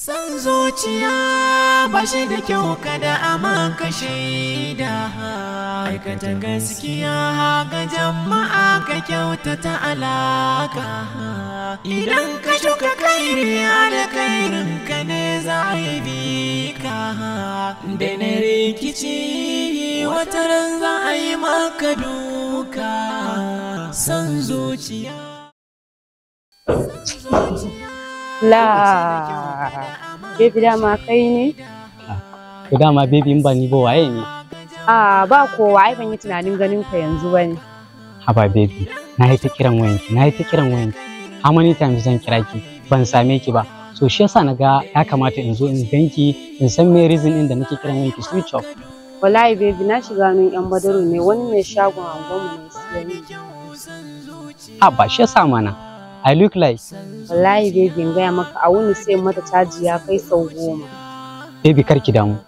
San zuciya ba shi da kyau kada a maka shaida. Aikata gaskiya ga jama'a ka kyautata alaka. Idan ka shuka kairi alkhairin ka ne za a bi ka. Da na rikici wataran za a yi maka duka. San zuciya. La, baby dama kai ne? To dama baby in ba ni ba waye ne? Ah, ba kowa, ai ban yi tunanin ganin ka yanzu bane. Haba baby, na yi ta kiran wayanki, na yi ta kiran wayanki. How many times zan kira ki? Ban same ki ba. So shi yasa na ga ya kamata in zo in ganki, in san me reason din da nake kiran wayanki switch off. Wallahi baby na shiga hannun yan badaru ne, wani mai shagon anguwanmu ne siya min. Haba shi yasa mana. I look like. Wallahi baby in gaya maka a wuni sai mata caji ya kai sau 10. Baby kar ki damu.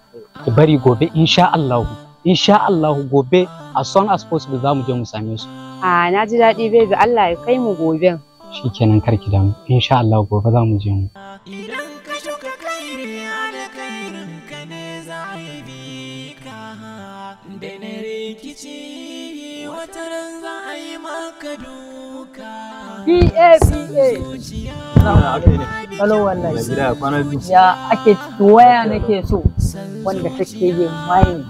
Ki bari gobe insha Allah. Insha Allah gobe as soon as possible za mu je mu same su. Ah, na ji daɗi baby, Allah ya kai mu goben. Shikenan kar ki damu. Insha Allah gobe za mu je mu. Idan ka shuka kairi alkhairin ka ne za a bi ka. Da na rikici wataran za a yi maka duka. PA PA. Hello wallahi. Gida kwana biyu. Ya ake waya nake so wanda take yin mining.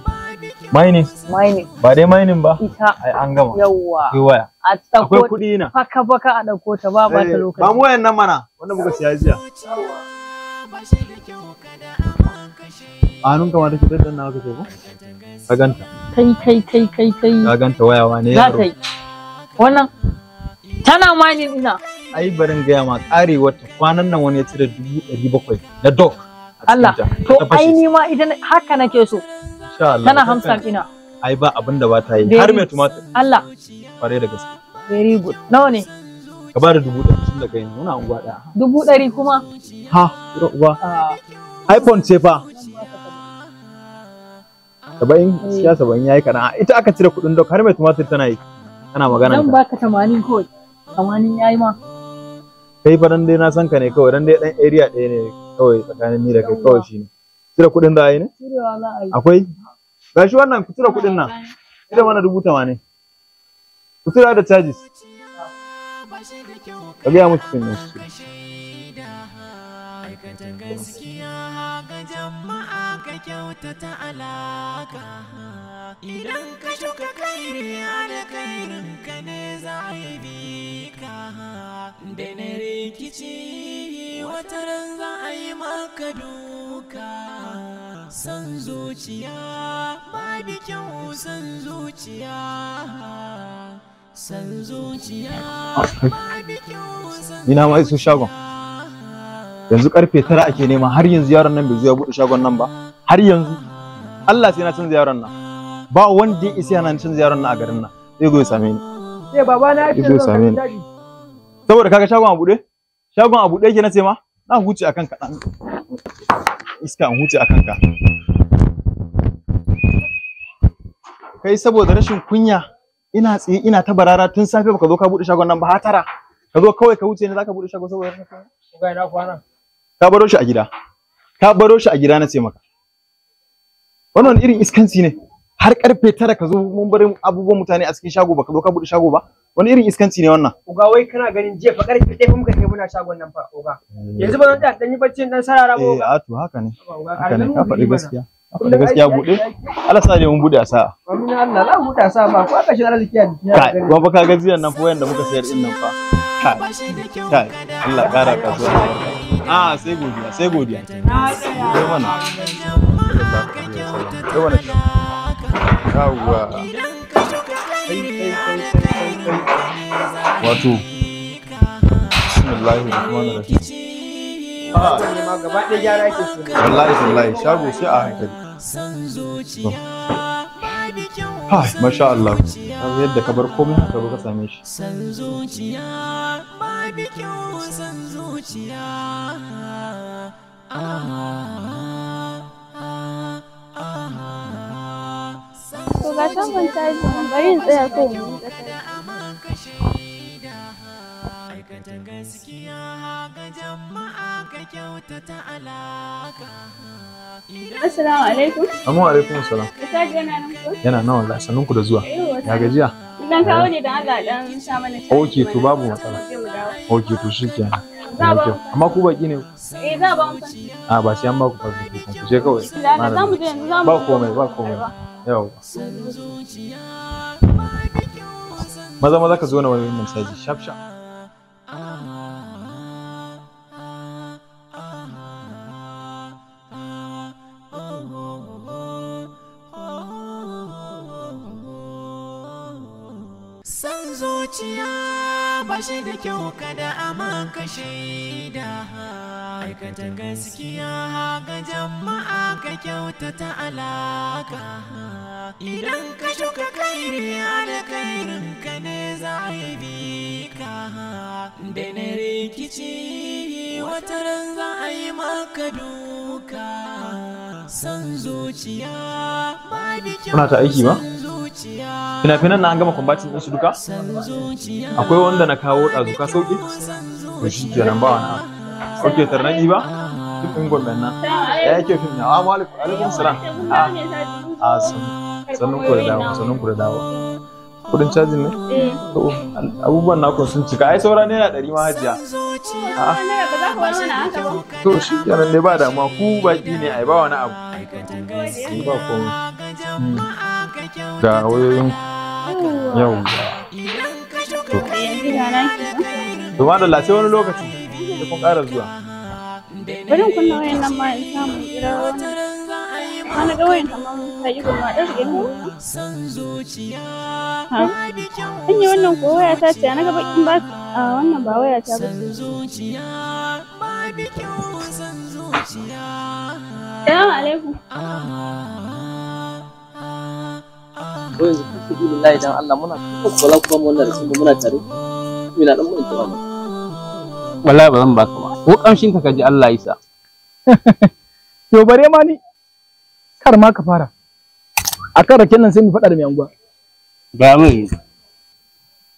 Mining? Mining. Ba dai mining ba? Ita. Ai an gama. Yawwa. Akwai waya. A Akwai kuɗi na. Faka faka a ɗauko ta ba ba ta lokaci. Ba mu wayan nan mana wanda muka siya jiya. A hannun kama take daddan na kake ko? Ka ganta. Kai kai kai kai kai. Ka ganta wayawa ne Za yaro. ta yi. Wannan tana mining ina. Ai barin gaya ma karewar ta kwanan nan wani ya cire 700,000 na dog. Allah. To ai ni ma ita haka nake so. Insha Allah. Tana hamsan ina. Ai ba abin da ba ta yi. Har mai tumatir. Allah. Kwarai da gaske. Very good. Nawa ne? Ka ba da 100,000 tun da kai ne muna unguwa ɗaya. 100,000 kuma? Ha, uwa. iPhone ce fa. 70, gaskiya 70 yayi kaɗan. Ita aka cire kuɗin dog har mai tumatir tana yi. Kana magana. Zan baka 80 kawai. 80 yayi ma. Kai fa dan dai na san ka ne kawai, dan dai dan area ɗaya ne kawai tsakanin ni da kai kawai shine. Cire kuɗin za a yi ne? Cirewa za a yi. Akwai? Gashi wannan ku cire kuɗin nan. Cire mana 80,000. Ku cire da charges. Ka gaya musu cin su. Aikata gaskiya ga jama'a ka kyautata alaka. Idan ka shuka kairi alkhairin ka ne za a bi ka. Da na rikici wataran za a yi maka duka. San zuciya ba bi kyau, san zuciya. San zuciya ba bi kyau, san Ni na ma iso shagon. Yanzu karfe 9 ake nema har yanzu yaron nan bai zo ya bude shagon nan ba. Har yanzu Allah sai na canza yaron nan. Ba wanda ya isa yana canza yaron nan a garin nan. Zai zo ya same ni. Eh baba na Zai zo ya same ni. Saboda kaga shagon a bude? Shagon a bude yake na ce ma? Na huce akan ka dan. Iska an huce akan ka. Kai saboda rashin kunya ina tsaye ina ta barara tun safe baka zo ka bude shagon nan ba har 9. Ka zo kawai ka wuce ne zaka bude shago saboda rashin kunya. Ga ina kwana. Ka baro shi a gida. Ka baro shi a gida na ce maka. Wannan irin iskanci ne. Har karfe 9 ka zo mun bar abubuwan mutane a cikin shago baka zo ka bude shago ba. Wani irin iskanci ne wannan? Oga wai kana ganin jiya fa karfe 1 fa muka kai muna shagon nan fa oga. Yanzu ba zan tsaya dan yi bacci dan sarara ba oga. Eh a to haka ne. Haka ne ka faɗi gaskiya. Ka faɗi Kullum gaskiya aiki, bude. aiki, Allah sa ne mun bude a sa'a. Amin Allah za mu buɗe a sa'a ba ko aka shi arziki a jiki. Kai kuma fa ka ga jiyan nan fa wayanda muka sayar din nan fa. Kai kai Allah ƙara kasuwa. Ah sai godiya sai godiya. Sai mana. Sai mana. Yawwa. Wato bismillahir rahmanir rahim. Ma gaba ɗaya gyara ake so. Wallahi wallahi shago sai a hankali. Hai masha Allah. Kaga yadda ka bar komai haka zo ka same shi. San zuciya ba bi kyau, san zuciya. To ga shagon caji nan, bari in tsaya kawai mu yi ƙasa. Aikata gaskiya ga jama'a ka Assalamu alaikum. Amma alaikum salam. Caji yana nan ko? Yana nan wallahi, sannun ku da zuwa. Ya gajiya? Dan kawo ne dan Allah dan sha mana caji. Okay, to babu matsala. Okay, to shikenan. Amma ku baki ne? Eh, za ba mu. A ba sai an ba ku fasu ku je kawai. Za mu je yanzu, za mu. Ba komai, ba komai. Yau. Maza maza ka zo na wani wannan caji shaf shaf. San zuciya ba shi da kyau, kada a maka shaida. Aikata gaskiya ga jama'a, ka kyautata alaka. Idan ka shuka kairi, alkhairin ka ne za a yi bi ka. Da na rikici wataran za a yi maka duka. San zuciya ba bi kyau. Kuna ta aiki ba? Fina-finan na an gama kwambatin ɗinsu duka? Akwai wanda na kawo ɗazu ka sauƙi? To shi kenan, ba wani abu. Ok, tarnaƙi ba? Fim ɗin Gombe nan. Ya yake fim na? Amma alaikum salam. A sannun ku da dawo, sannun ku da dawo. Kuɗin cajin ne? To abubuwan naku sun cika. Ai saura ₦100 ma hajiya. To shi kenan dai, ba damuwa, ku baƙi ne ai, ba wani abu. Ba komai. Ga wayoyin yau. To madalla, sai wani lokaci sai kun ƙara zuwa. Bari in kunna wayan nan ma in samu kira wani. Wani ga wayan kamar ta yi goma ɗan rike mu. Ha? An yi wannan ko waya ta ce na ga bakin ba a wannan ba waya ta ba ce. Salamu alaikum. Ko yanzu ku fi billahi dan Allah muna kuma ba kuma wannan rasin muna tare. Ina dan mun tawa. Wallahi ba zan baka ba. Ko kamshin ka kaji Allah isa. To bare ma ni kar ma ka fara. Akan raken nan sai mu faɗa da mai anguwa. Ga mun.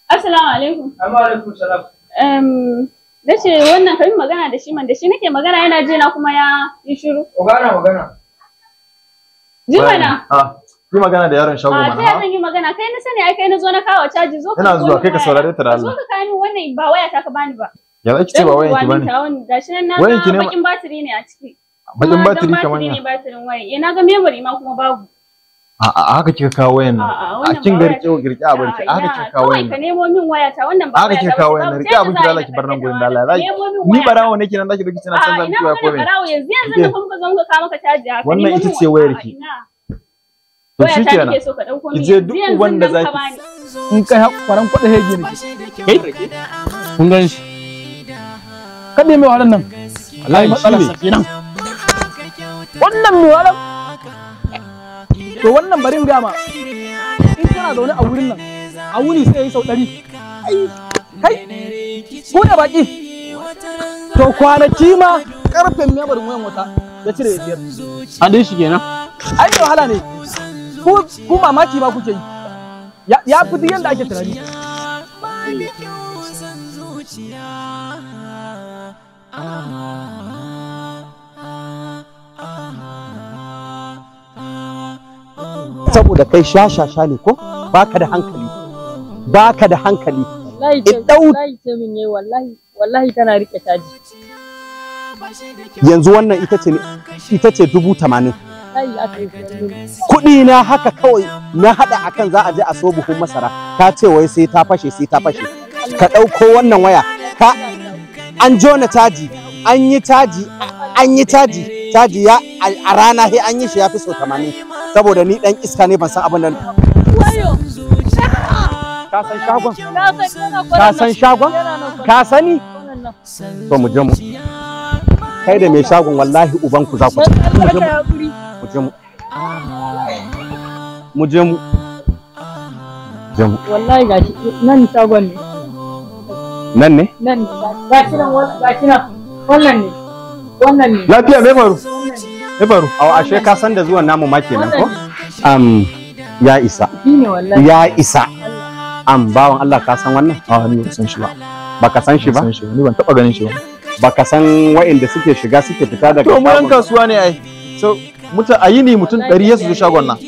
Assalamu alaikum. Amma alaikum salam. Na ce wannan kamin magana da shi man, da shi nake magana yana ji na kuma ya yi shiru. Ogana magana. Ji mana. Ah, yi magana da yaron shago A mana. ta zan yi magana, kai na sani ai, kai na zo na kawo caji, zo ka Ina zuwa, wani kai ka waya. saurare ta da Zo Allah. ka kawo min wannan, ba waya ta ka bani ba. Ya za ki ce ba wayan ki bane? Gashi nan na Wayan ki ga ne ma- bakin batiri ne a ciki. Bakin Kuma batiri jan kamar batiri ya. ne batirin wayan. Eh, na ga memory ma kuma babu. A haka kika kawo wayan nan. A'a, A wannan kin ba ga waya rike rike a barki. A haka Ina, kika kawo kawai wayan ka nan. nemo min waya ta, wannan ba A haka waya kika ta kawo bace, wayan nan. babu. Rike Ta abin yadda ki za a da yi ki na bar nan karɓe gurin ta da Allah. wannan. Zaki Nemo min ni waya. barawo nake nan zaki dauki kina A'a, canza ina miki waya ko magana me? barawo, yanzu yanzu Rike. nan fa muka zo muka kawo maka caji haka. Wannan Nemo ita min ce wayar a'a, ki. ina. To Waya ta shikenan. nake so ka ɗauko Ki min je yanzu duk yanzu uban da nan ka zaki. bani. In kai kwaran kwaɗa hege ne. Kai? Kun gan shi. Kada mai wahalar nan. Wallahi shi Matsalar ne. sa kenan. Wannan mai wahalar. To wannan bari in gama. In kana zaune a wurin nan, a wuni sai ya yi sau 100. Ai, kai, ku da baki. To kwanaki ma karfen memorin wayan wata ya cire ya siyar. Hadin shi kenan. Ai mai wahala ne. Ku mamaki ba kuke yi. Ya fi duk yadda ake tunani. Saboda kai shashasha ne ko baka da hankali, baka da hankali. Wallahi ce wallahi ce min yayi, wallahi wallahi tana rike caji. Yanzu wannan ita ce 80,000. Wallahi aka yi siyan min. Kuɗi na haka kawai na haɗa akan za a je a so buhun masara, ka ce wai sai ta fashe, sai ta fashe. Ka ɗauko wannan waya, ka an jona caji, an yi caji, an yi caji, caji ya a rana sai an yi shi ya fi sau 80. Saboda ni ɗan iska ne, ban san abin da Wayo. Ka san shagon? Na san yana Ka kwanan san nan. shagon? Yana nan kwanan Ka nan. sani? Kwanan nan. To mu je mu. Kai da mai shagon, wallahi uban ku za ku ci. Mu je mu. Allah ka hakuri. Mu je mu. Mu je mu. Je mu. Wallahi gashi nan shagon ne. Nan ne? Nan ne. Gashi nan, gashi nan. Wannan ne. Wannan ne. Lafiya, me faru? Me faru? Aw, ashe ka san da zuwan namu ma kenan ko? Ya isa. Shine wallahi. Ya isa. Bawan Allah, ka san wannan? A ni ban san shi ba. Baka san shi ba? Ban san shi ba. Ni ban taba ganin shi ba. Baka san wa'inda suke shiga suke fita daga To mu yan shagon. kasuwa ne ai. So mutum a yini mutum 100 ya su zo shagon nan.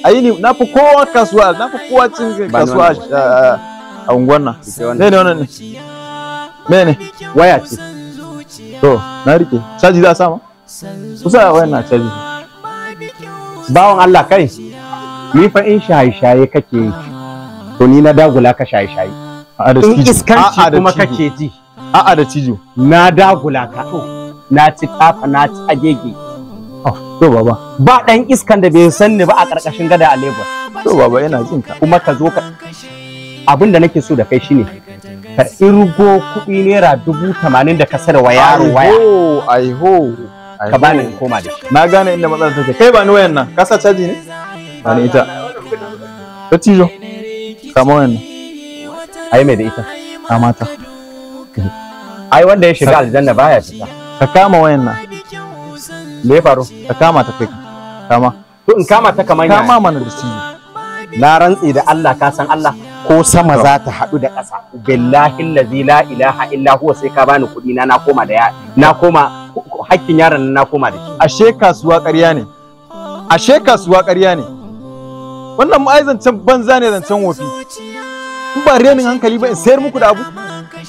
A yini na fi kowa kasuwa, na fi kowa cin Ba ni kasuwa a unguwar nan. Rike wannan. Me ne wannan ne? Me ne? Waya ce. To na rike. Caji za a sama? Kusa wayan na caji. Bawan Allah kai, ni fa in shaye-shaye kake yi, to ni na dagula ka shaye-shaye. A'a da In cijo. iskanci A'a da kuma cijo. kake ji, A'a da cijo. na dagula ka. Na ci tafa, na ci agege. To baba. Ba ɗan iskan da bai san ni ba a ƙarƙashin gada a Lagos. To baba ina jin ka. Kuma ka zo ka abin da nake so da kai shine ka irgo kuɗi ₦80,000 da ka sayarwa yaro waya Aiho, aiho. ka bani in koma da shi. Na gane inda matsalar take. Kai ba ni wayan nan. Ka sa caji ne? Ba ni ita. Dattijo. Kama wayan nan. Ai mai da ita. Kama ta. Ai wanda ya shiga aljanna baya fita. Ka kama wayan nan. Me ya faru? Ka kama ta kai. Kama. To in kama ta kamar yaya? Kama mana dattijo. Na rantse da Allah ka san Allah ko sama za ta haɗu da ƙasa. Billahi allazi la ilaha illa huwa sai ka bani kuɗi na na koma da ya na koma hakkin yaron nan na koma da shi. Ashe kasuwa ƙarya ne. Ashe kasuwa ƙarya ne. Wannan mu ai zancen banza ne zancen wofi. In ba renin hankali ba in sayar muku da abu.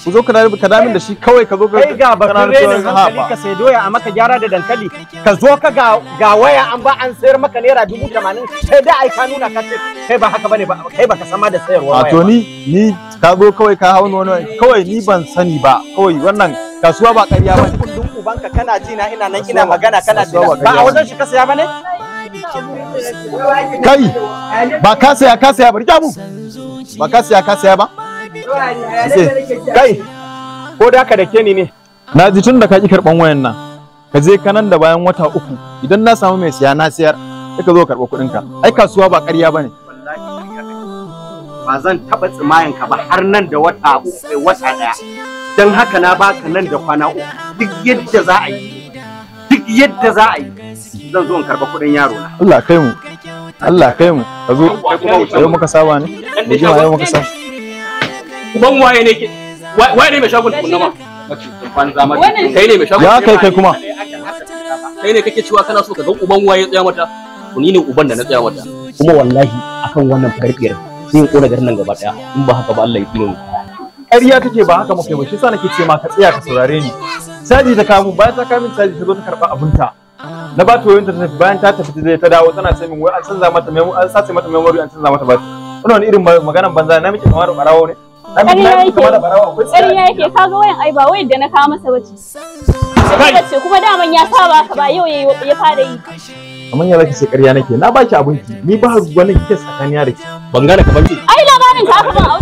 Ku zo ka damin da shi kawai ka zo ka Kai ga kana batun cewa renin ha hankali ba. ka sai doya a maka gyara da dankali ka zo ka ga waya an ba an sayar maka ₦80,000 kai da ai ka nuna ka ce kai ba haka bane ba kai baka sama da sayarwa A waya to ba. ni ka zo kawai ka hau wani kawai ni ban sani ba kawai wannan kasuwa ba ƙarya ba ne. Kundin ubanka kana ji na ina nan ina magana kana ji na. Kasuwa ba Ba a ƙarya wajen shi ka saya bane? Kai ba ka saya ka saya ba rike mu. Ba ka saya ka saya ba? Kai ko da ka dake ni ne? Na ji tun da ka ki karɓan wayan nan. Ka je ka nan da bayan wata 3 idan na samu mai siya na siyar sai ka zo ka karɓa kuɗinka. Ai kasuwa ba ƙarya ba ne. Wallahi ƙarya kake. Ba zan taɓa tsimayen ka ba har nan da wata 3 wata 1. Don haka na baka nan da kwana 3 duk yadda za a yi duk yadda za a yi zan zo in karɓa kuɗin yaro na. Allah kai mu. Allah kai mu. Ka zo yau muka saba ne. Rigima yau muka saba. Uban waye ne ke waye ne mai shagon tukunna ma? Kai ne mai shagon? Ya kai kai kuma. Kai ne kake cewa kana so ka ga uban waye ya tsaya mata? To ni ne uban da na tsaya mata. Kuma wallahi akan wannan farfiyar sai in kona garin nan gaba daya in ba haka ba Allah ya tsine mu. Ƙarya kake ba haka muka yi ba shi yasa nake ce ma ka tsaya ka saurare ni. Caji ta kawo bayan ta kawo min caji ta zo ta karɓa abunta. Na ba ta wayoyinta ta tafi bayan ta tafi ta ta dawo tana ce min wai an canza mata memo an sace mata memory an canza mata battery. Wannan wani irin maganan banza na miki kamar barawo ne. Na miki Ƙarya na miki kamar yake. barawo akwai tsiya. Ƙarya yake kaga wayan ai ba wayar da na kawo masa bace. Bace kuma daman ya saba ka ba yau ya fara yi. Kamar ya zaki ce ƙarya nake na baki abinki ni ba wani kike tsakaniya da ke. Ban gane kamar ki Ai labarin ka aka ban a